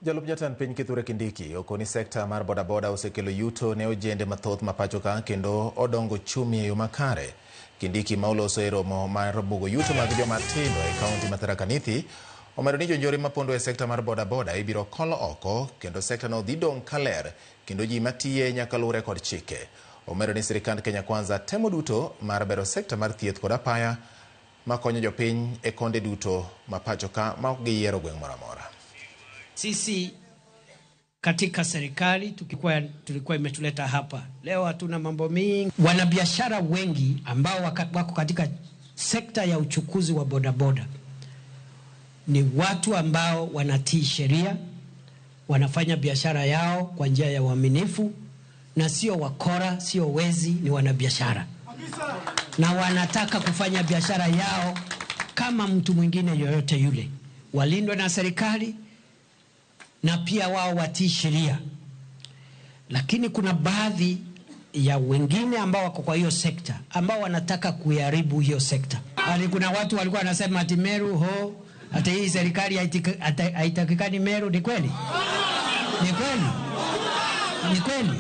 Jalup jatend piny Kithure Kindiki okoni sekta mar bodaboda osekelo yuto ne ojende mathoth ma pacho ka kendo odongo chumi e yo makare. Kindiki ma oloso e romo mar bugo yuto mag joma tindo e kaunti ma Tharaka Nithi omedo ni jonjore mapondo e sekta mar bodaboda ibiro kol oko kendo sekta no dhi dong' kaler kendo ji matiye nyaka luwre kod chike. Omedo ni sirikand Kenya Kwanza temo duto mar bero sekta mar thieth kod apaya makonyo jopiny e konde duto ma pacho ka ma ok giyiero gweng' moro amora. Sisi katika serikali tulikuwa imetuleta hapa leo, hatuna mambo mingi. Wanabiashara wengi ambao wako katika sekta ya uchukuzi wa bodaboda ni watu ambao wanatii sheria, wanafanya biashara yao kwa njia ya uaminifu na sio wakora, sio wezi, ni wanabiashara na wanataka kufanya biashara yao kama mtu mwingine yoyote yule, walindwe na serikali na pia wao watii sheria. Lakini kuna baadhi ya wengine ambao wako kwa hiyo sekta ambao wanataka kuiharibu hiyo sekta. Hali kuna watu walikuwa wanasema ati Meru ho, ati hii serikali haitakikani Meru. Ni kweli? Ni kweli? Ni kweli?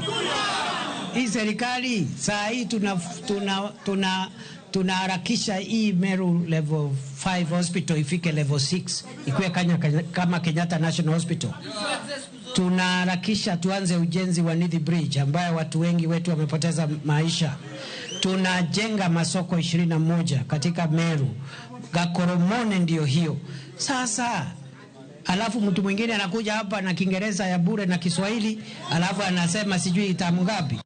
Hii serikali saa hii tunaharakisha hii Meru level 5 hospital ifike level 6 ikuwe kama Kenyatta National Hospital. Tunaharakisha tuanze ujenzi wa Nithi Bridge ambayo watu wengi wetu wamepoteza maisha. Tunajenga masoko 21 katika Meru. Gakoromone ndio hiyo. Sasa alafu mtu mwingine anakuja hapa na Kiingereza ya bure na Kiswahili, alafu anasema sijui tamu ngapi.